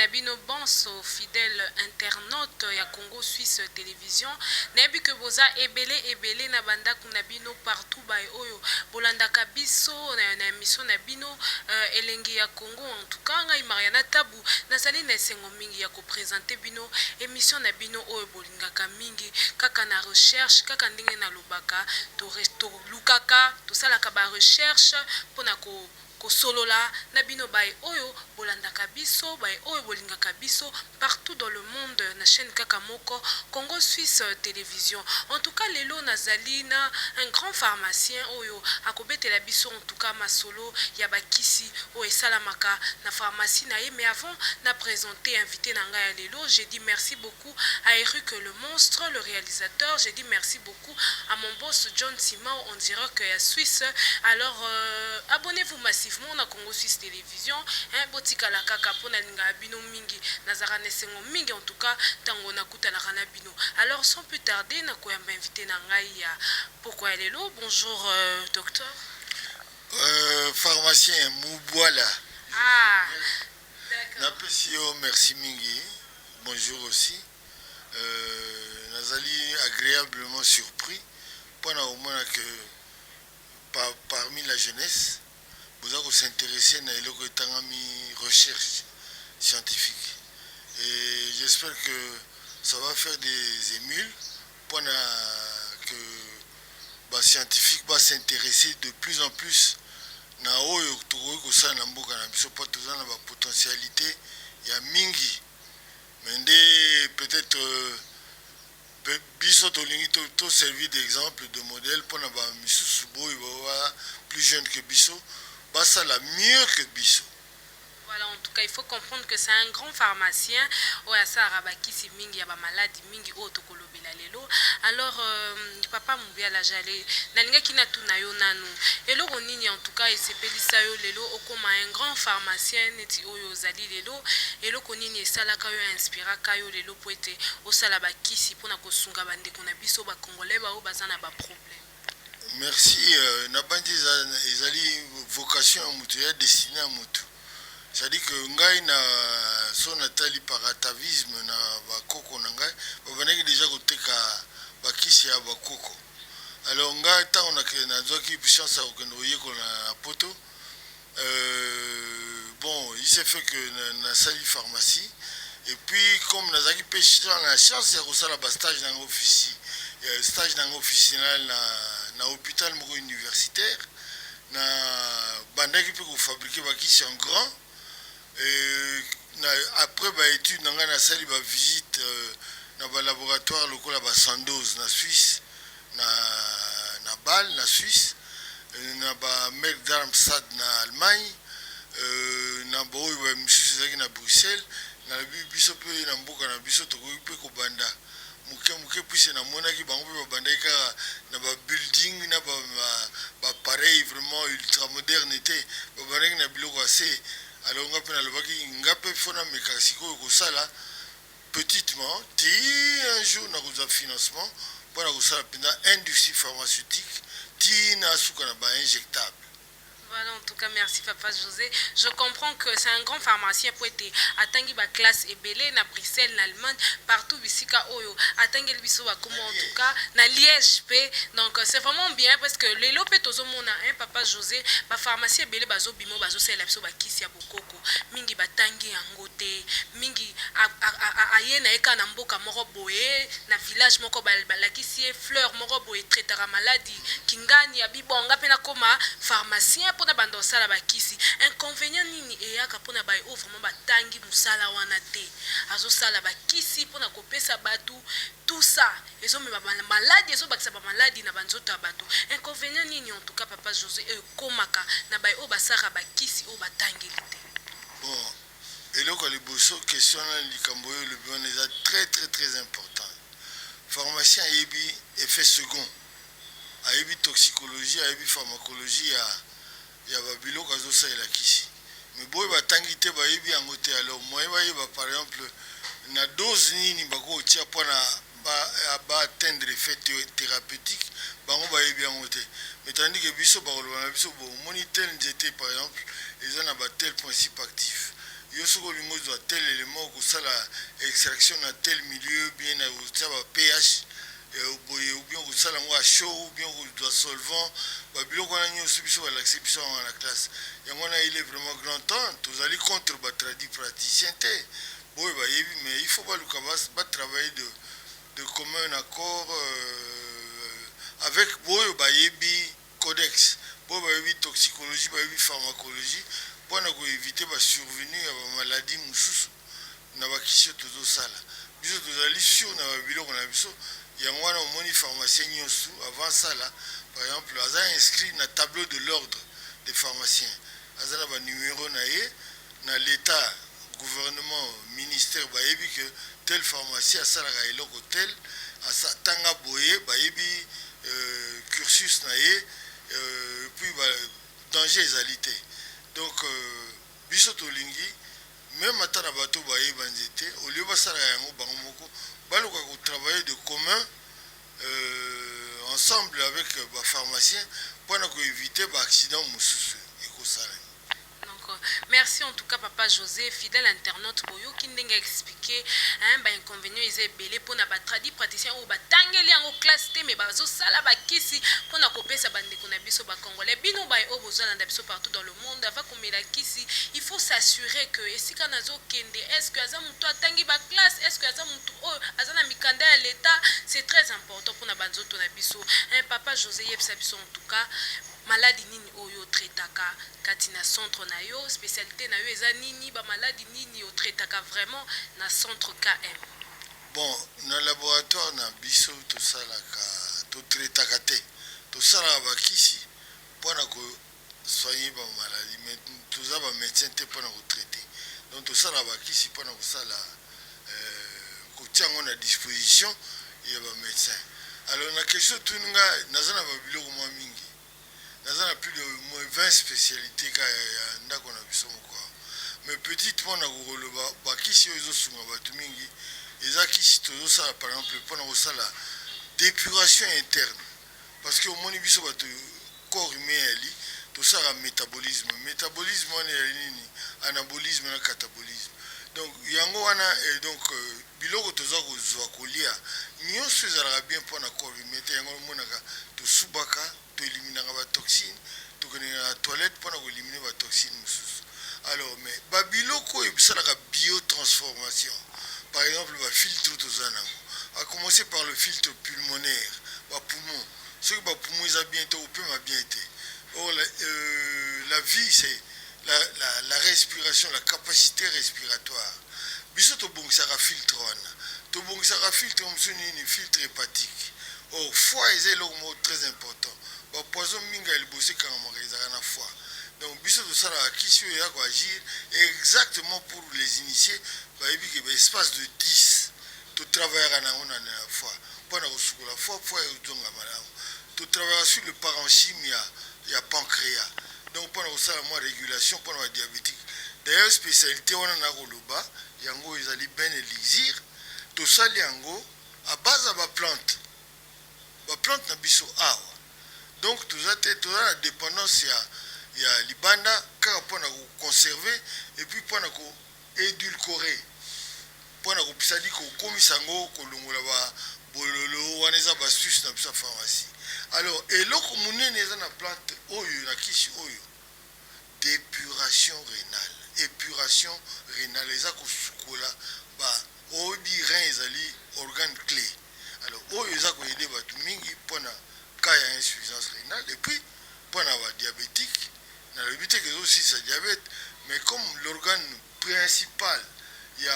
Na bino bonso, fidèle internaute ya Congo Suisse Télévision. Nayebi ke boza ebele ebele na bandako na bino partout, baye oyo bolandaka biso na émission na bino Elengi ya Congo. En tout cas, ngai Mariana Tabu nazali na esengo mingi ya koprésenter bino émission na bino oyo bolingaka mingi. Kaka na recherche, kaka ndenge nalobaka, tolukaka, tosalaka barecherche mpona ko kosolola na bino, baye oyo bolandaka biso, baye oyo bolingaka biso partout dans le monde na chaîne kaka moko, Congo Suisse Télévision. En tout cas, lelo nazali na un grand pharmacien oyo akobetela biso en tout cas masolo ya bakisi oyo esalamaka na pharmacie na ye. Mais avant na présenter invité na ngai ya lelo, j'ai dit merci beaucoup à Eric le Monstre, le réalisateur. J'ai dit merci beaucoup à mon boss John Simao en direct ya Suisse. Alors abonnez-vous massivement na Congo Suisse Télévision, hein. Botikala kaka mpona lingaka bino mingi, nazalaka na esengo mingi en tout cas ntango nakutanaka na bino. Alors, sans plus tarder, nakoyamba invité na ngai ya pokwa ya lelo. Bonjour docteur. Pharmacien Mubwala. Ah, d'accord. Napesi yo merci mingi. Bonjour aussi. Nazali agréablement surpris mpona komona que parmi la jeunesse boza kos'intéresser na eloko etangami recherche scientifique, et j'espère que ça va faire des émules mpona que bascientifique bas'intéresser de plus en plus na oyo tokoki kosala na mboka na biso, mpo toza na bapotentialité ya mingi. Mais nde peut-être biso tolingi toservir d'exemple, de modèle mpona bamisusu boyo baa plus jeune que biso basala mieux que biso. Voilà, en tout cas, il faut comprendre que c'est un grand pharmacien oyo asalaka bakisi mingi ya bamaladi mingi oyo tokolobela lelo. Alors papa Mobiala Jale, nalingaki natuna yo nanu eloko nini en tout cas esepelisa yo lelo okóma un grand pharmacien neti oyo ozali lelo? Eloko nini esalaka yo, inspiraka yo lelo po ete osala bakisi mpona kosunga bandeko na biso bacongolais baoyo baza na baproblème? Merci. Nabandi ezali vocation ya moto, ya destinée ya motu. C'est-à-dire que ngai na so natali par atavisme na bakoko na ngai, babandaki déjà koteka bakisi ya bakoko. Alors ngai ntango nazwaki chance ya kokende koyekola na poto, bon, il s'est fait que nasali pharmacie. Et puis comme nazalaki mpe na chance ya kosala bastage nanga offici stage nanga officinal na hôpital moko universitaire, na bandaki mpe kofabriquer bakisi en grand. Et après baétude na ngai, nasali bavisite na balaboratoire lokola baSandoz na Suisse, na Bâle na Suisse, na baMerck Darmstadt na Allemagne, na baoyo bamisusu ezalaki na Bruxelles. Nalobi biso mpe na mboka na biso tokoki mpe kobanda moke moke, puisque namonaki bango mpe babandaki kaka na babuilding na baappareil vraiment ultra moderne te, babandaki na biloko ya se. Alors nga mpe nalobaki nga mpe faut nameka sikoyo kosala petitement ti un jour nakozwa financement mpona kosala mpenza industrie pharmaceutique ti na suka na bainjectable. Voilà, en tout cas, merci Papa José. Je comprends que c'est un grand pharmacien pour être atangi ba classe ebele na Bruxelles, na Allemagne, partout bisika oyo atangi biso ba comment, en tout cas na Liège pe. Donc c'est vraiment bien parce que lelo pe tozomona, hein, Papa José, ba pharmacien ebele bazo bimo bazo sala biso ba kisi ya bokoko. Mingi batangi yango te, mingi aye na ye kaka na mboka moko boye, na village moko, balakisi ye fleur moko boye traitaka maladi kingani ya bibonga mpe nakoma pharmacien mpona banda osala bakisi. Inconvénient nini eyaka mpona baye oyo vraiment batangi mosala wana te, azosala bakisi mpona kopesa bato, tout ça ezomema maladi, ezobakisa bamaladi na banzoto ya bato? Inconvénient nini en tout cas, Papa José, ekomaka na baye oyo basalaka bakisi oyo batangeli te? Bon, eloko ya liboso, question na likambo oyo elobi wana eza très très très important. Pharmacien ayebi effet second, ayebi toxicologie, ayebi pharmacologie ya babiloko azosalela kisi. Mais boyo batangi te, bayebi yango te. Alors moyen bayeba, par exemple, na dose nini bakotia mpona baatteindre effet thérapeutique, bango bayebi yango te. Mais tandis que biso, bakoloba na biso bo omoni tel nzete, par exemple, eza na batel principe actif. Yo soki olingi ozwa tel élément, okosala extraction na tel milieu, bien na kotia ba pH boye, ou bien kosala yango à chaud, ou bien kozwa solvant. Babiloko wana nyonso, biso balakisi biso yango na classe. Yango wana, il est vraiment grand temps. Tozali contre batradipraticiens te, boyo bayebi, mais il faut baluka batravailler de commun accord avec boyo bayebi codex, boyo bayebi toxicologie, bayebi pharmacologie, mpona koéviter basurvenue ya bamaladie mosusu na bakisi oyo tozosala. Biso tozali sûr na babiloko na biso. Yango wana omoni, pharmacien nyonso, avant sala, par exemple, aza inscrit na tableau de l'ordre des pharmaciens, aza na banuméro na ye na l'état, gouvernement, ministère. Bayebi ke tel pharmacie asalaka eloko tel, tanga boye, bayebi cursus na ye, puis danger ezali te. Donc biso tolingi, même ata na bato bayeba nzete, au lieu basalaka yango bango moko, baluka kotravailler de commun ensemble avec bapharmacien mpona koéviter baaccident mosusu ekosalema. Donc, merci en tout cas, Papa José. Fidèle internaute, boyoki ndenge expliqué, hein, ba inconvénient eza ebele mpona batradipraticiens oyo batangeli yango classe te, mais bazosala bakisi mpona kopesa bandeko na biso bacongolais. Bino baye oyo bozolanda biso partout dans le monde, avant komela kisi, il faut s'assurer que esika nazokende, est ce que aza motu atangi baclasse, est ce que aza motu oyo aza na mikanda ya l'état? C'est très important mpona banzoto na biso, hein. Papa José, yebisa biso en tout cas maladi nini oyo otraitaka kati na centre na yo, spécialité na yo eza nini, bamaladi nini otraitaka vraiment na centre KM? Bon, na laboratoire na biso, tosalaka, totraitaka te. Tosalaka bakisi mpona kosoigner bamaladi, mais toza bamédecin te mpona kotraiter. Donc tosalaka bakisi mpona kosala kotia yango na disposition ya bamédecin. Alors, na question tuni nga, naza na babiloko mwa mingi. Naza na plus de moins 20 spécialité ka ya ndako na biso moko. Mais petite, mpona kokoloba bakisi oyo ezosunga bato mingi, eza kisi tozosala, par exemple, mpona kosala d'épuration interne, parce que omoni, biso bato, corps humain yali, tosalaka métabolisme. Métabolisme wana eyali nini? Anabolisme na catabolisme. Donc yango wana, donc biloko toza kozwa, kolia nyonso ezalaka bien mpona corps humain te. Yango omonaka tosubaka, toéliminaka batoxine, tokendeka na toilette mpona koéliminer batoxine mosusu. Alors, mais babiloko oyo esalaka biotransformation, par exemple bafiltre toza nango, à commencer par le filtre pulmonaire, bapoumon. Soki bapoumon eza bien te, opema bien te. Or la vie, c'est la respiration, la capacité respiratoire. Biso tobongisaka filtre wana, tobongisaka filtre mosusu nini? Filtre hépatique. Or foie eza eloko moko très important. Bapoison mingi ya liboso ekangamaka, ezalaka na foie. Donc biso tosalaka kisi oyo eya koagir exactement. Pour les initiés, bayebi ke baespace de 10, totravaillaka nango na foie mpona kosukola foie, foie ezonga malamu. Totravaillaka sur le parenchyme ya pancréas, donc mpona kosala mwa régulation mpona badiabétique. D'ailleurs, spécialité wana na koloba yango ezali ben élixir. Tosali yango à base ya baplante, baplante na biso awa. Donc toza te, toza na dépendance ya libanda kaka mpona koconserver et puis mpona koédulcorer, mpona kopisadi, kokomisa yango, kolongola babololo wana. Eza baastuce na biso ya pharmacie. Alors, eloko monene eza na plante oyo, na kisi oyo, d'épuration rénale. Épuration rénale eza kosukola ba oyebi, rein ezali organe clé. Alors oyo eza koaider bato mingi mpona cas ya insuffisance rénale et puis mpona badiabétique. Nalobi te ke ezosilisa diabète, mais comme l'organe principal ya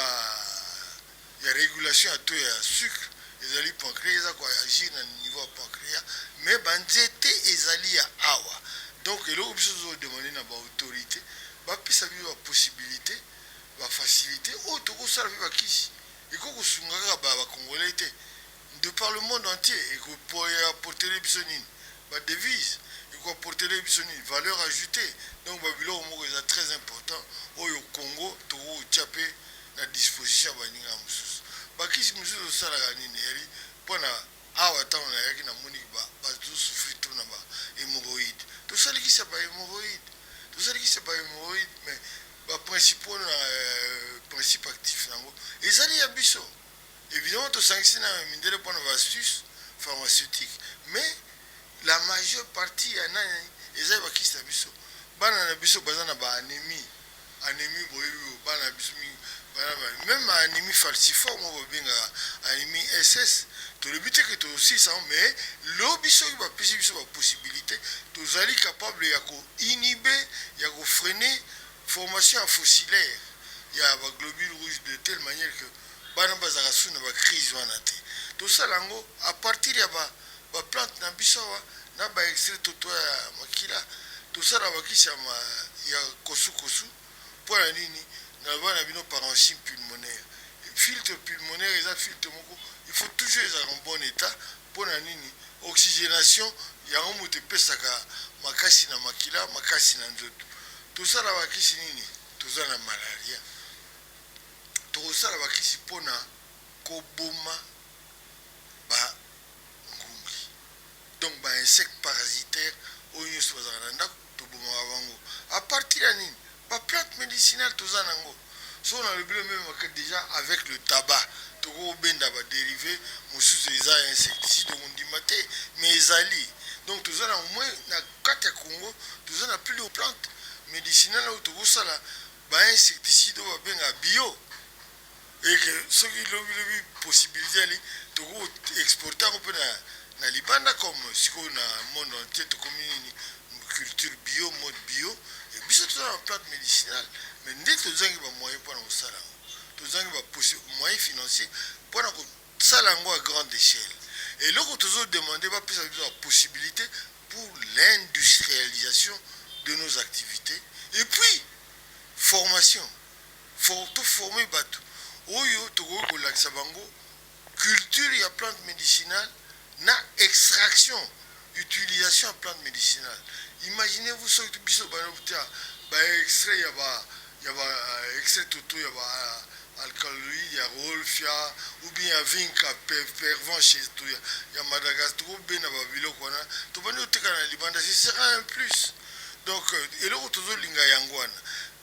régulation ya taux ya sucre ezali pancréas, eza koagir na niveau ya pancréas. Mais banzete ezali ya awa. Donc eloko biso tozodemander na baautorité, bapesa biso bapossibilité, bafacilité oyo tokosala mpe bakisi ekoki kosunga kaka bacongolais te, de par le monde entier. Ekoapporter biso nini? Badevise. Ekoapporter biso nini? Valeur ajoutée. Donc babiloko moko eza très important oyo Congo tokokotia mpe na disposition ya baninga mosusu. Bakisi mosusu tosalaka nini? Eyali mpona awa, ntango nayaki, namoni bazosouffrir trop na bahémorroïde. Tosalikisa bahémorroïde, tosalikisa bahémorroïde, mais Baprincipaux na principe actif nango ezali ya biso. Évidemment, tosangisi na mindele mpona baastuce pharmaceutique, mais la majeure partie ya nani ezali bakisi na biso. Bana na biso baza na baanémie, anémie boyebi, bana na biso mingi même anémie falciforme oyo babengaka anémie SS. Tolobi te ke tosilisa yango, mais lobi soki bapesi biso bapossibilité, tozali capable ya koinhiber, ya kofreiner formation ya fossilaire ya baglobule rouge de telle manière que bana bazalaka su na bacrise wana te. Tosala yango à partir ya baplante na biso awa na baextrait toto ya makila. Tosala bakisi ya kosukosu. Mpo na nini naloba na bino? Parenchyme pulmonaire, filtre pulmonaire eza filtre moko il faut toujours ezalaka en bon état. Mpo na nini? Oxygénation yango moto epesaka makasi na makila, makasi na nzoto. Tosala bakisi nini? Toza na malaria, tokosala bakisi mpona koboma bangungi, donc bainsecte parasitaire oyo nyonso bazalaka na ndako. Tobomaka bango à partir ya nini? Baplante médicinale toza nango. So nalobi le même déjà avec le tabac, tokobenda badérivé mosusu eza insecticide, okondima te, mais ezali. Donc toza na moins na kati ya Congo, toza na plus de plante médicinale oyo tokosala bainsecticide oyo babengaka bio, eke soki lobilobi possibilité ali, tokoexporte yango mpe na libanda. Comme sikoyo na monde entier tokomi nini? Culture bio, mode bio. E biso toza na plante médicinale, mais nde tozangi bamoyen mpona kosala yango, tozangi bamoyen financier mpona kosala yango à grande échelle. Eloko tozodemande, bapesa biso bapossibilité pour l'industrialisation de nos activités et puis formation. Toforme bato oyo tokoki kolakisa bango culture ya plante médicinale na extraction, utilisation ya plante médicinale. Imaginez-vous soki biso banotia baextrait ya ba extrait toto ya ba alcaloïde ya rauwolfia ou bien ya vinca, pervenche to ya Madagascar, tokobenda babiloko wana, tobandi koteka na libanda, ce sera un plus. Donc eloko tozolinga yango wana.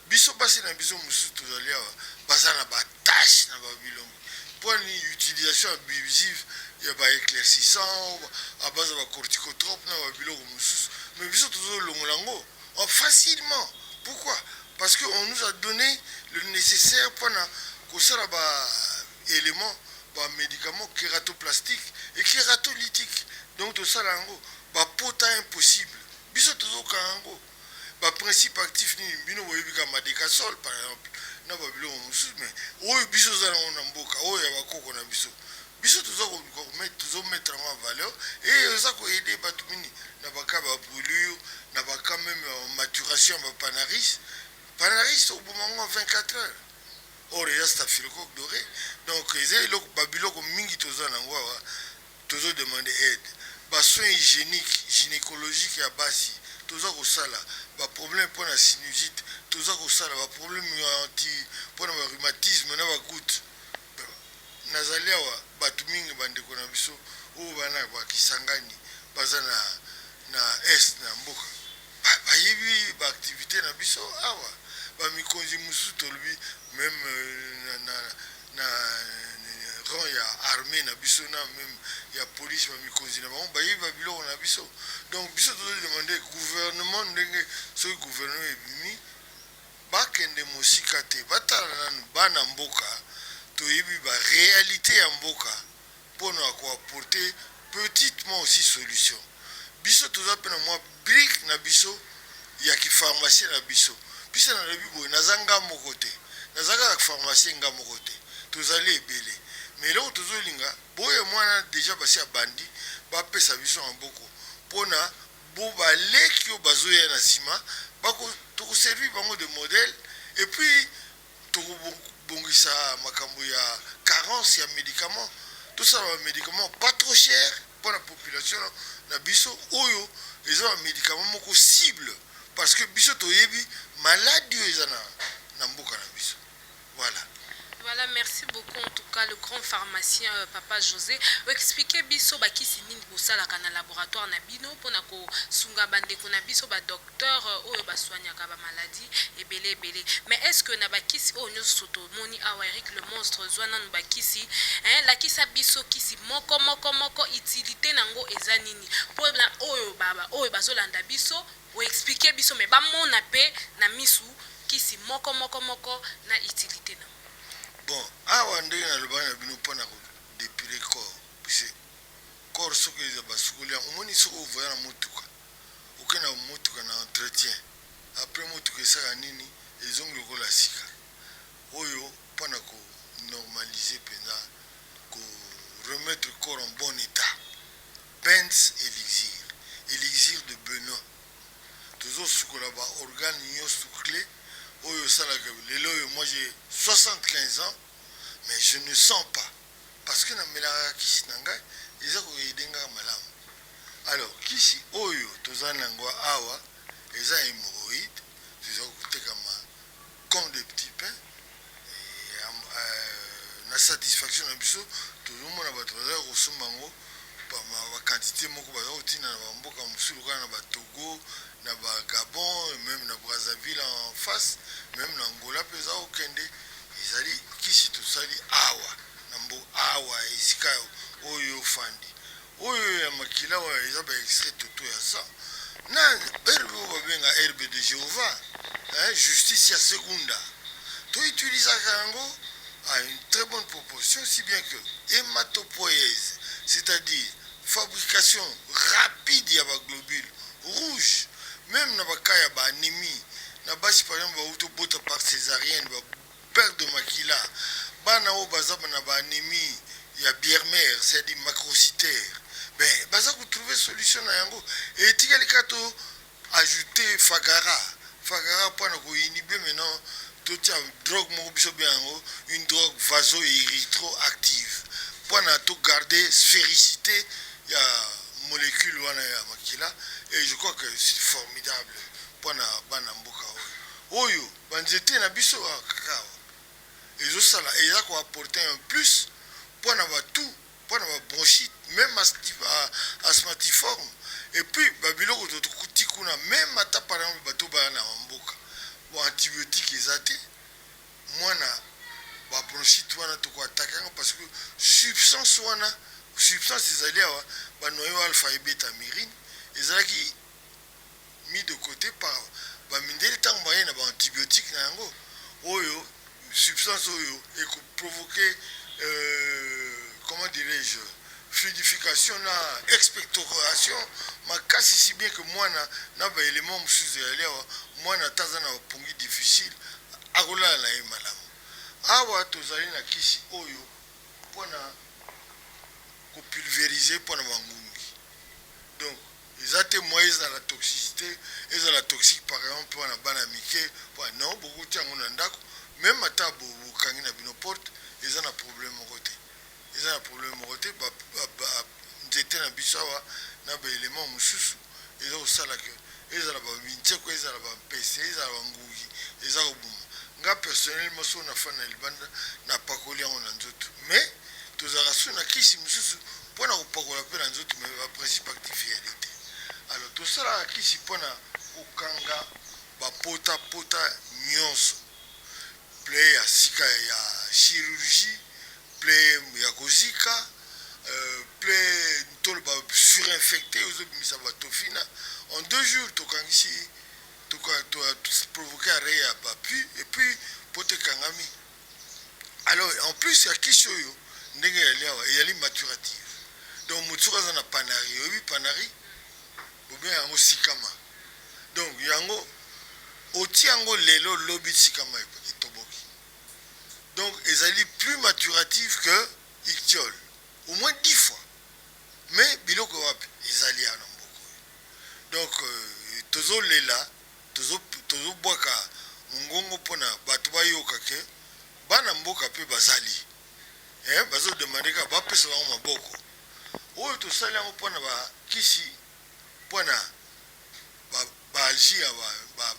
Biso basi na biso mosusu tozali awa, baza na batache na babilongi. Mpo nini? Utilisation abusive ya baéclaircissant à base ya bacorticotrope na babiloko mosusu. Mais biso tozolongola yango facilement. Pourquoi? Parce que on nous a donné le nécessaire mpona kosala baélément, bamédicament kératoplastique et kératolytique. Donc tosala yango, bapota impossible, biso tozokanga yango. Baprincipe actif nini? Bino boyebi kaka madécassol par exemple na babiloko mosusu, mais oyo biso oza nango na mboka, oyo ya bakoko na biso, biso tozomettre yango en valeur e eza koaider bato mingi na baka babrûlure, na baka même maturation ya bapanaris. Panaris oboma yango en 24 heures, or eza staphylocoque doré. Donc eza eloko, babiloko mingi toza nango awa. Tozodemande aide. Basoin hygiénique gynécologique ya basi, toza kosala baproblème mpona sinusite, toza kosala baproblème ya anti mpona barhumatisme na bagoutte. Nazali awa, bato mingi, bandeko na biso oyo bana bakisangani baza na est na mboka, bayebi baactivité na biso awa. Bamikonzi mosusu tolobi même na rang ya armée na biso na même ya police, bamikonzi na bango bayebi babiloko na biso. Donc biso tozodemande gouvernement, ndenge soki gouvernement ebimi, bakende mosika te, batala nanu bana mboka, toyebi baréalité ya mboka mpona koapporter petitement aussi solution. Biso toza mpe na mwa brique na biso ya kipharmacie na biso. Biso nalobi boye, naza nga moko te, naza kaka pharmacien nga moko te, tozali ebele. Mais eloko tozolinga boye, mwana déjà basi abandi, bapesa biso maboko mpona bo baleki oyo bazoya na nsima, tokoservir bango de modèle. Et puis tokobongisa makambo ya carence ya médicament, tosala bamédicament pas trop cher mpona population na biso, oyo eza bamédicament moko cible, parce que biso toyebi maladi oyo eza na mboka na biso. Voilà. Voilà. Voilà, merci beaucoup en tout cas le grand pharmacien Papa José. Expliquez biso bakisi nini bosalaka na laboratoire na bino mpona kosunga bandeko na biso badocteur oyo basoignaka bamaladie ebele ebele. Mais est ce que na bakisi oyo nyonso tomoni awa, Eric le Monstre, zwa nanu bakisi, hein, lakisa biso kisi moko moko moko, utilité nango eza nini, mpona oyo oyo bazolanda biso, oexpliquer biso, mais bamona mpe na misu kisi moko moko moko na utilité nango. Bon, awa ndenge nalobaki na bino mpona kodépurer corps, puisque corps soki eza basukoli yango, omoni, soki ovoya na motuka, oke na motuka na entretien, après motuka esaka nini? Ezongi lokola sika. Oyo mpona konormaliser mpenza, koremettre corps en bon état, Benz Élixir, élixir de Benin. Tozosukola baorgane nyonso clé oyo osalaka. Lelo oyo, moi j'ai 75 ans, mais je ne sens pas, parce que namelaka kisi na ngai, eza koaider ngaka malamu. Alors kisi oyo toza nango awa eza hémorroïde, toza kotekama comme des petits pains. Na satisfaction na biso, tozomona bato baza kosomba yango baquantité moko, baza kotinda na bamboka mosusu lokola na batogo, na bagabon, même na Brazzaville en face, même na Angola mpe eza kokende. Ezali kisi tosali awa na mbo awa, esika oyo ofandi. Oyo ya makila oyo eza baextrait toto ya sang na herbe oyo babenga herbe de Jéhovah, hein, Justicia secunda. Toutilisaka yango à une très bonne proportion, si bien que hématopoïèse, c'est-à-dire fabrication rapide ya baglobule rouge, même na bacas ya baanémie na basi, par exemple bauti obota par césarienne, baperte de makila, bana oyo baza na baanémie ya Biermer, c'est-à-dire macrocytaire, ben baza kotrouver solution na yango. Etikali kaka to ajouter fagara, fagara mpona koinhiber. Maintenant totia drogue moko biso be yango, une drogue vaso érythro active, mpona togarder sphéricité ya molécule wana ya makila. Et je crois que c'est formidable mpona bana mboka oyo. Oyo banzete na biso kaka awa ezosala, eza koapporter un plus mpona batu, mpona babronchite, même asthmatiforme. Et puis babiloko tokuti kuna, même ata par exemple bato baya na bamboka bo antibiotique eza te, mwana babronchite wana tokoattaquer yango, parce que substance wana, substance ezali awa, banoyau alpha et bêta myrène, ezalaki mis de côté par bamindele ntango baye na baantibiotique na yango. Oyo substance oyo ekoprovoquer, comment dirais-je, fluidification na expectoration makasi, si bien que mwana na baélément mosusu ezali awa, mwana ata aza na bapongi difficile, akolala na ye malamu. Awa tozali na kisi oyo mpona kopulvériser mpona bangungi. Donc eza te mwa ezala toxicité, ezala toxique par exemple mpona bana mike. Non, bokotia yango na ndako, même ata bokangi na bino porte, eza na problème moko te, eza na problème moko te. Nzete na biso awa na baélément mosusu eza kosala ke ezala bamintieko, ezala bampese, ezala bangungi, eza koboma. Nga personnellement, so nafanda na libanda, napakoli yango na nzoto, mais tozalaka so na kisi mosusu mpona kopakola mpe na nzoto, mais baprincipe actif eyali te. Alors tosalaka kisi mpona kokanga bapotapota nyonso, plaie ya sika ya chirurgie, plaie ya kozika, plaie toloba surinfecté, ozobimisa batofina. En 2 jours tokangisi, provoqué arrêt ya bapus et puis po ekangami. Alors en plus ya kisi oyo, ndenge eyali awa, eyali maturative. Donc motu soki aza na panari, oyebi panari, bobenga yango sikama. Donc yango otia yango lelo, lobi sikama etoboki. Donc ezali plus maturative que ictiol, au moins 10 fois. Mais biloko wapi ezali awa na mboka oyo? Donc tozolela, tozobwaka mongongo mpona bato bayoka ke bana mboka mpe bazali, bazodemander kaka bapesa bango maboko. Oyo tosali yango mpona bakisi mpona baalgie ya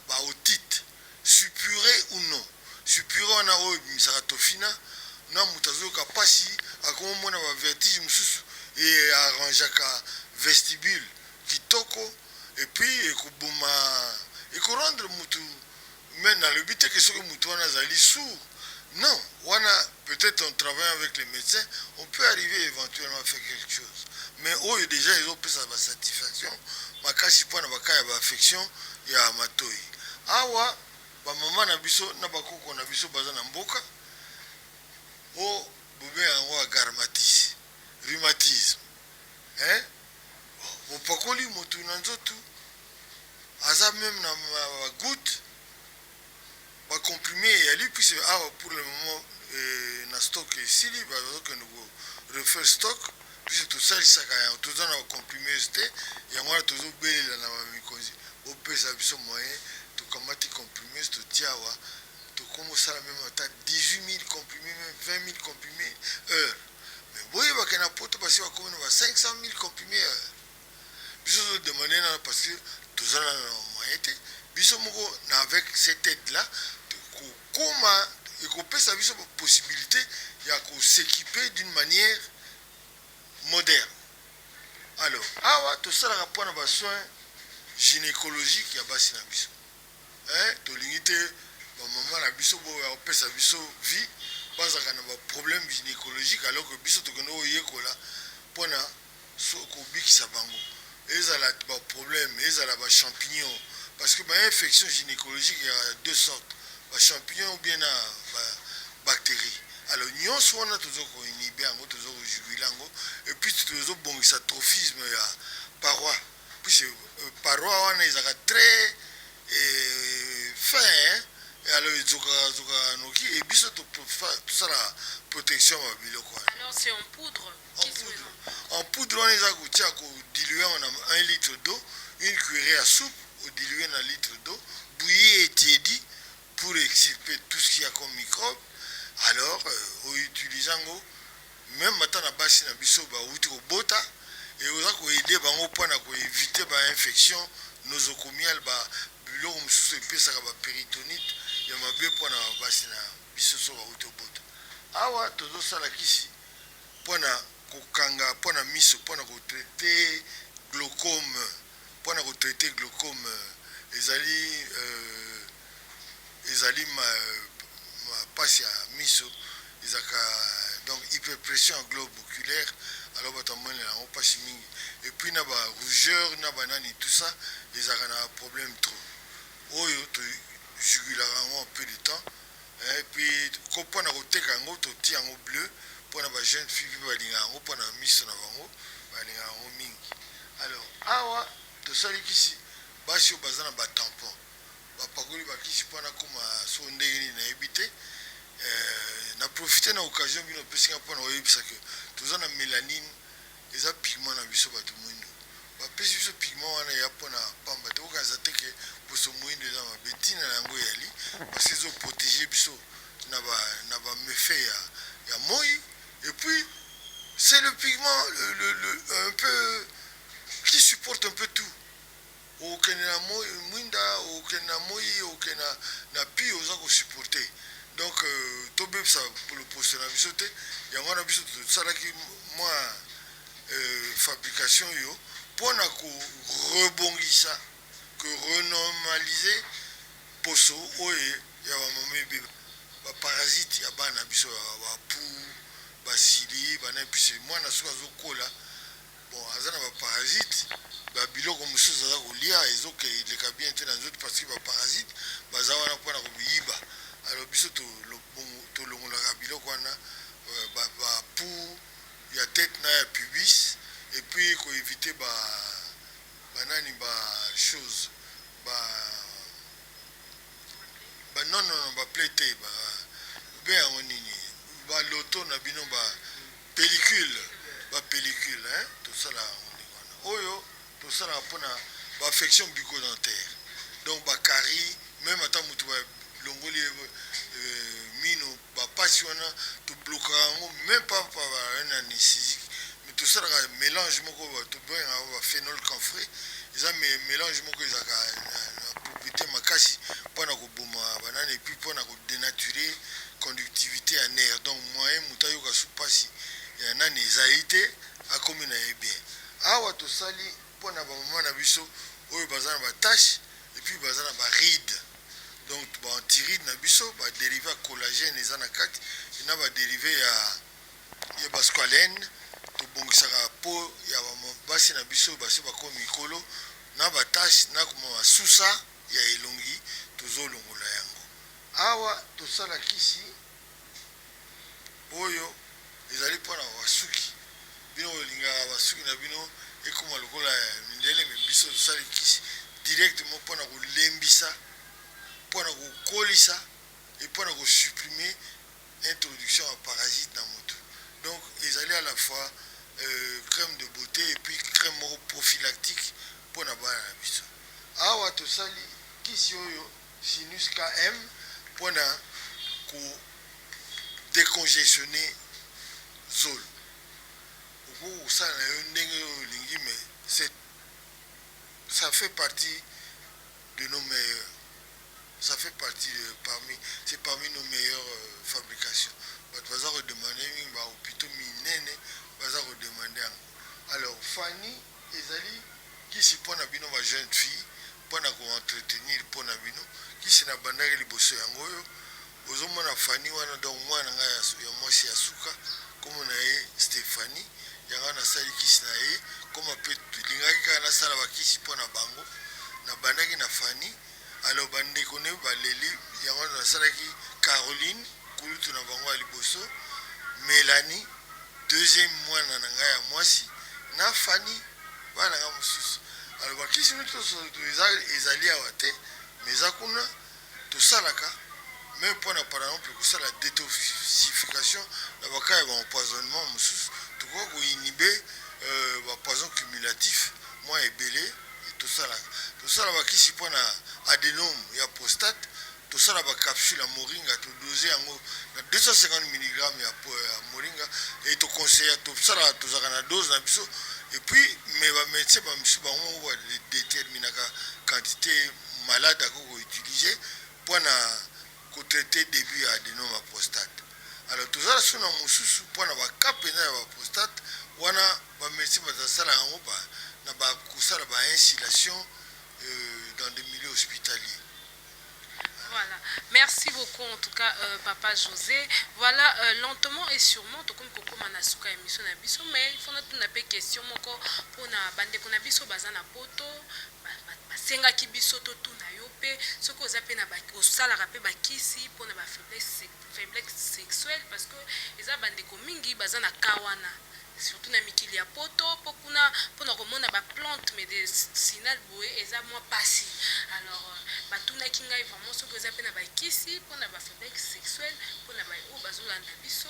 baotite, suppuré ou non suppuré, wana oyo ebimisaka tofina. Na moto azoyoka mpasi, akomomona bavertige mosusu, e arrangeaka vestibule kitoko, et puis ekoboma, ekorendre mutu. Mais nalobi te ke soki mutu wana azali sourd, non. Wana peut-être en travaillant avec les médecins, on peut arriver éventuellement à faire quelque chose. Mais oyo déjà ezopesa basatisfaction makasi mpona bacas ya baaffection ya matoi. Awa bamama na biso na bakoko na biso baza na mboka o bobenga yango agarmatis, rhumatisme, hein? Bopakoli motu na nzoto, aza même na bagoutte, bacomprimé eyali, puisque awa pour le moment na stock esili, bazokende korefaire stock, puisque tosalisaka yango, toza na bacomprimeuse te. Yango wana tozobelela na bamikonzi, bopesa biso moyen, tokamati comprimeuse, totia awa, tokomosala même ata 18 000 comprimés, même 20 000 comprimés heure. Mais boyebake na Poto basi bakomi na ba 500 000 comprimés heure. Biso tozodemande nana parce que toza nana na moyen te. Biso moko na avec cette aide là kokoma, ekopesa biso possibilité ya kos'équiper d'une manière moderne. Alors awa tosalaka mpona basoin gynécologique ya basi na biso. Tolingi te bamama na biso boyo akopesa biso vie bazalaka na baproblème gynécologique, alors que biso tokende koyekola mpona kobikisa bango, ezala baproblème, ezala bachampignon, parce que bainfection gynécologique ya deux sortes, bachampignon ou bien na bactérie. Alors nyonso wana toza koinhiber yango, toza kojuguler yango, et puis tozobongisa trophisme ya paroi, puisque paroi wana ezalaka très fin, hein? Alors ezokaka zokaka noki, e biso tosala protection ya biloko wana. Alors c'est en poudre? En poudre. En poudre wana eza kotia, kodiluer yango na 1 litre d'eau, une cuillerée à soupe odiluer na litre d'eau, bouillir et tiédi pour extirper tout ce qu'il y a comme microbe. Alors outiliser yango même ata na basi na biso bauti kobota, e oza koaider bango mpona koéviter bainfection nosocomiale, biloko mosusu epesaka bapéritonite ya mabe mpona basi na biso so bauti kobota. Awa tozosala kisi mpona kokanga, mpona miso, mpona kotraiter glaucome. Mpona kotraiter glaucome ezali mpasi ya miso, ezalaka donc hyperpression ya globe oculaire. Alors bato amonela yango mpasi mingi, et puis na barougeur na banani, tout ça ezalaka na problème trop. Oyo tojugulaka yango un peu de temps, et puis mpona koteka yango, totia yango bleu mpona bajeune fille mpe balingaka yango mpona miso na bango, balingaka yango mingi. Alors awa tosali kisi basi oyo baza na batampon, bapakoli bakisi mpona koma so ndenge nini nayebi te. Na profite na occasion bino opesinga mpona oyebisa ke toza na mélanine, eza pigment na biso bato mwindo. Bapesi biso pigment wana ya mpona pamba te. Okanisa te ke poso moyindo eza mabe. Ntina na yango eyali parce que ezoprotéger biso na baméfait ya moi, et puis c'est le pigment le un peu qui supporte un peu tout. Okende na mwinda, okende na moi, okende na pi, oza kosupporter. Donc tobebisa loposo na biso te. Yango wana biso tosalaki mwa fabrication oyo mpona korebongisa, korenormaliser poso oyo ya bamama ebeba, baparasite ya bana na biso, bapu, basili bana. Puisque mwana soki azokola, bon, aza na baparasite, babiloko mosusu aza kolia ezokeleka bien te na nzoto, parce que baparasite baza wana mpona koyiba. Alors biso tolongolaka biloko wana, bapoux ya tête na ya pubis, et puis koéviter banani, bachose ba non, non, non, baplaies te, be yango nini, baloto na bino, bapellicule, bapellicule, hein. Tosala yango ndenge wana. Oyo tosalaka mpona baaffection bucco-dentaire, donc bacarie, même ata moto balongoli mino, bapasi wana toblokaka yango même pas par un anesthésique, mais tosalaka mélange moko tobengaka baphénol camphré. Eza mélange moko ezalaka na propriété makasi mpona koboma banani, et puis mpona kodénaturer. Conductivité ya nerf, donc moyen moto ayoka su mpasi ya nani ezali te, akomi na ye bien. Awa tosali mpona bamama na biso oyo baza na bataches et puis baza na barides. Donc baantirides na biso, badérivé ya collagène eza na kati na badérivé ya basqualène. Tobongisaka po ya basi na biso basi bakomi mikolo na bataches na koma basusa ya elongi, tozolongola yango. Awa tosala kisi oyo ezali mpona basuki. Bino olingaka basuki na bino ekóma lokola ya mindele, mais biso tosali kisi directement mpona kolembisa, mpona kokolisa et mpona kosupprimer introduction ya parasite na moto. Donc ezali à la fois crème de beauté et puis crème moko prophylactique mpona bana na biso. Awa tosali kisi oyo Sinus KM mpona kodécongestionner zolo. Okoki kosala na yo ndenge oyo olingi, mais c'est ça fait partie de nos meilleurs, ça fait partie de parmi c'est parmi nos meilleures fabrications. Bato baza kodemander mingi, bahôpitaux minene baza kodemander yango. Alors Fani ezali kisi mpona bino bajeune fille, mpona koentretenir mpona bino. Kisi na bandaki liboso yango oyo ozomona Fani wana. Donc mwana ngai ya mwasi ya suka, kombo na ye Stéphanie, yango nasali kisi na ye. Koma mpe lingaki kaka nasala bakisi mpona bango, nabandaki na Fani. Alors bandeko ne baleli yango, nasalaki Caroline, kulutu na bango ya liboso, Mélanie, deuxième mwana na ngai ya mwasi, na Fani, bana na ngai mosusu. Alors bakisi nyonso ezali awa te, mais eza kuna. Tosalaka même mpona, par exemple, kosala détoxification na bacas ya baempoisonnement mosusu. Tokoki koinhiber bapoison cumulatif mwa ebele. Tosalaka, tosala bakisi mpona adénome ya prostate. Tosala bacapsule ya moringa, todose yango na 250 mg ya moringa e toconseilla. Tosala, tozalaka na dose na biso et puis mais bamédecin bamisusu bango moko badéterminaka quantité malade akoki koutiliser mpona kotraiter début ya adénome ya prostate. Alors tozala so na mosusu mpona bacas mpenza ya baprostate wana, bamédecin bazasala yango na kosala bainstillation dans des milieux hospitaliers. Voilà. Merci beaucoup en tout cas, Papa José. Voilà, lentement et sûrement, tout comme koko na suka émission na biso, mais il faut natuna pe question moko pona bandeko na biso baza na poto, basengaki biso totuna yo mpe soki oza mpe na osalaka mpe bakisi mpona bafaiblesse sexuelle, parce que eza bandeko mingi baza na ka wana, surtout na mikili ya poto, mpo kuna mpona komona baplante médicinale boye eza mwa pasi. Alors batunaki ngai vraiment soki oza mpe na bakisi mpona bafaiblesse sexuelle, mpona oyo bazolanda biso,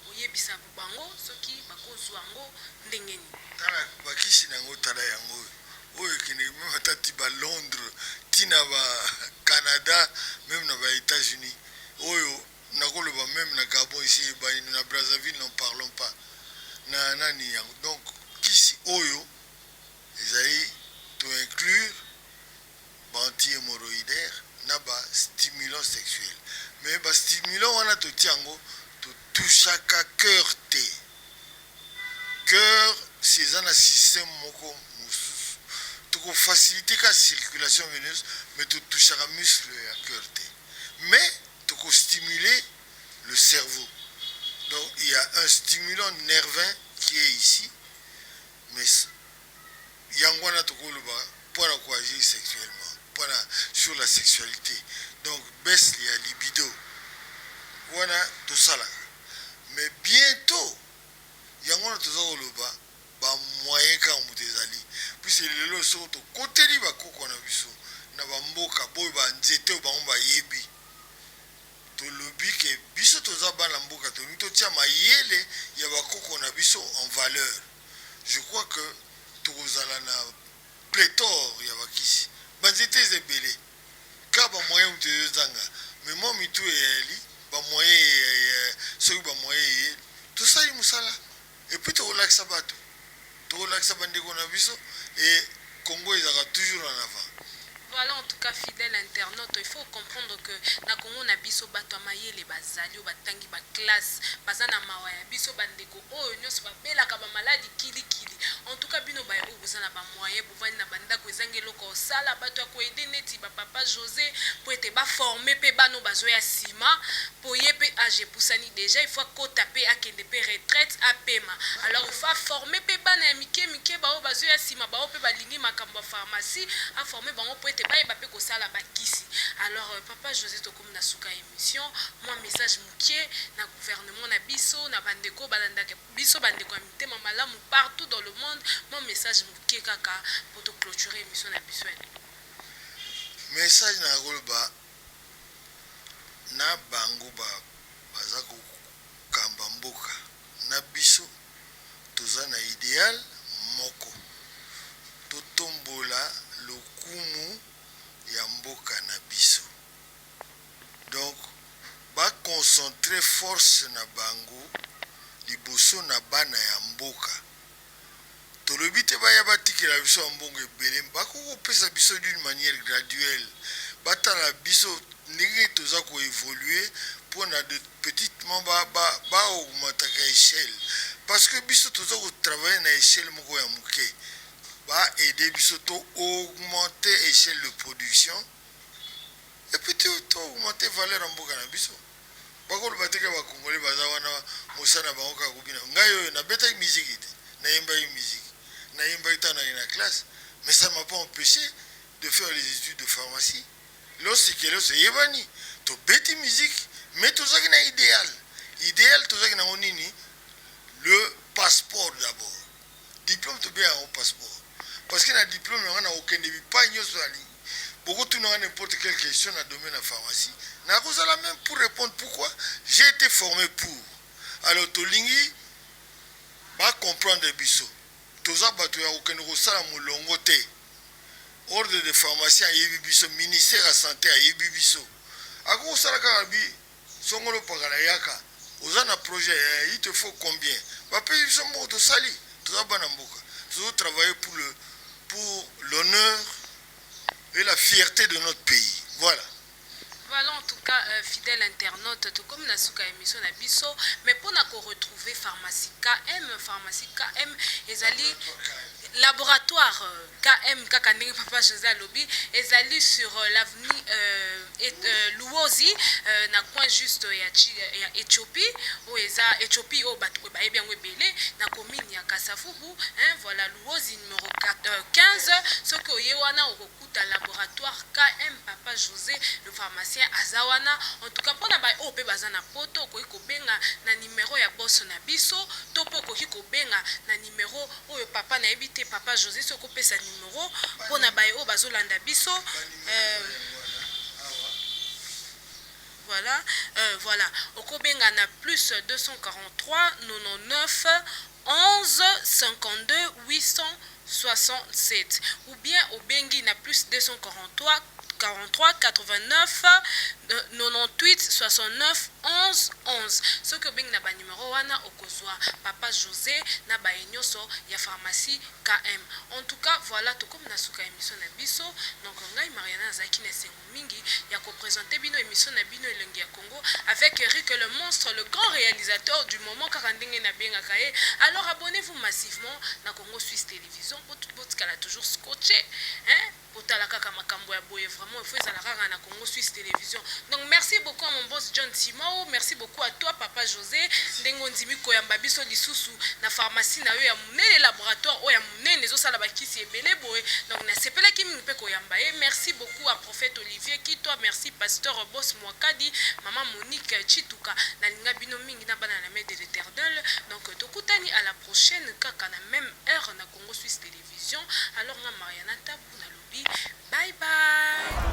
oyebisa bango soki bakozwa yango ndenge nini. Tala bakisi na yango, tala yango oyo, oyo ekende même ata ti balondres, ntina bacanada, même na baÉtats-Unis. Oyo nakoloba même na Gabon ici ebani, na Brazzaville n'en parlons pas, na nani yango. Donc kisi oyo ezali toinclure baanti-hémorroïdaire na bastimulant sexuel, mais bastimulant wana totia yango, totouchaka cœur te. Cœur si eza na système moko mosusu, tokofaciliter ka circulation veineuse, mais totouchaka muscle ya cœur te, mais tokostimuler le cerveau. Donc il y a un stimulant nerveux qui est ici, mais yango wana tokoloba mpona koagir sexuellement, mpona sur la sexualité, donc baisse ya libido wana tosalaka. Mais bientôt yango wana toza koloba bamoyen kaka moto ezali, puisque lelo soko tokoteli bakoko na biso na bamboka boyo, banzete oyo bango bayebi, tolobi ke biso toza bana mboka, tolingi totia mayele ya bakoko na biso en valeur. Je crois que tokozala na pléthore ya bakisi, banzete eza ebele, kaka bamoyen moto ezozanga. Mais mwa mitu eyali bamoyen, soki bamoyen eyeli, tosali mosala et puis tokolakisa bato, tokolakisa bandeko na biso e Congo ezalaka toujours en avant. Voilà, en tout cas. Fidèle internaute, il faut comprendre que na Congo na biso, bato ya mayele bazali, oyo batangi baclasse, baza na mawa ya biso bandeko oyo nyonso babelaka bamaladi kilikili. En tout cas, bino baye oyo boza na bamoyen, bovandi na bandako, ezangi eloko osala, bato ya koaider neti bapapa José mpo ete baforme mpe bano bazoya nsima, mpo ye mpe age epusani déjà, il faut akota mpe akende mpe retraite, apema. Alors il faut aforme mpe bana ya mike mike baoyo bazoya nsima, bao mpe balingi makambo ya pharmacie, aforme bango mpo ete bayeba mpe kosala bakisi. Alors papa José, tokomi na suka ya émission. Mwa message moke na gouvernement na biso, na bandeko balandaka biso, bandeko ya mitema malamu partout dans le monde, mwa message moke kaka po toclôturer émission na biso ya lelo. Message na koloba na bango baza kokamba mboka na biso, toza na idéal moko: totombola lokumu ya mboka na biso. Donc baconcentre force na bango liboso na bana ya mboka. Tolobi te baya batikela biso ya mbongo ebele, bakoki kopesa biso d'une manière graduelle, batala biso ndenge toza koévolue mpona de petitement baaugmentaka échelle, parce que biso toza kotravaille na échelle moko ya moke. Baaider biso to augmenter échelle de production et puis to augmenter valeur ya mboka na biso. Bakoloba teke bakongole baza wana, mosala na bango kaka kobina. Ngai oyo nabetaki miziki te, nayembaki miziki, nayembaki ntango naki na classe, mais ça m'a pas empêché de faire les études de pharmacie. Lorsque loso eyebani, tobeti musique, mais tozalaki na idéal. Idéal tozalaki nango nini? Le passeport d'abord, diplôme, tobenga yango passeport, parce que na diplôme yango na kokende bipai nyonso alingi. Bokotunanga n'importe quelle question na domaine ya pharmacie, nakozala même pour répondre. Pourquoi? J'ai été formé pour. Alors tolingi bacomprendre biso, toza bato ya kokende kosala molongo te. Ordre de pharmacie ayebi biso, ministère ya santé ayebi biso. Akoki kosala kaka bi songolo pakala, yaka, oza na projet, il te faut combien? Bapesi biso mbongo, tosali. Toza bana mboka, tozotravailler pour l'honneur et la fierté de notre pays. Voilà. Voilà, en tout cas, fidèle internaute, tout comme na suka émission na biso, mais pour na ko retrouver pharmacie KM, pharmacie KM ezali laboratoire KM kaka ndenge papa José alobi, ezali sur l'avenue Luozi, na coin juste ya Éthiopie, oyo eza Éthiopie oyo bato bayebi yango ebele, na commune ya Kasavubu, hein, voilà, Luozi numéro 4, 15. Soki oye wana, okokuta laboratoire KM, papa José le pharmacien aza wana. En tout cas, mpona baoyo mpe baza na Poto, okoki kobenga na nimero ya boso na biso, to mpe okoki kobenga na nimero oyo papa nayebi te. Papa José, soki okopesa nimero mpona baye oyo bazolanda biso. Voilà, okobenga na plus 243 99 11 52 867, ou bien obengi na plus 243 43 89 98 69 11 11. Soki obengi na banimero wana, okozwa papa José na baye nyonso ya pharmacie KM. En tout cas, voilà, tokomi na suka émission na biso. Donc ngai Mariana azalaki na esengo mingi ya koprésente bino émission na bino Elengi ya Congo avec Eric le monstre, le grand réalisateur du moment, kaka ndenge nabengaka ye. Alors abonnez-vous massivement na Congo Suisse Télévision, botikala toujours scotché, hein? Botala kaka makambo ya boye, vraiment il faut ezala kaka na Congo Suisse Télévision. Donc merci beaucoup à mon boss John Simao, merci beaucoup à toi papa José, ndenge ondimi koyamba biso lisusu na pharmacie na yo ya monene, laboratoire oyo ya monene ezosala bakisi ebele boye. Donc nasepelaki mingi mpe koyamba ye. Merci beaucoup à prophète Olivier Kitwa, merci pasteur Bos Mwakadi, mama Monique Chituka. Nalinga bino mingi na bana na main de l'Éternel. Donc tokutani à la prochaine, kaka na même heure na Congo Suisse Télévision. Alors nga Mariana Tabu nalobi bye bye.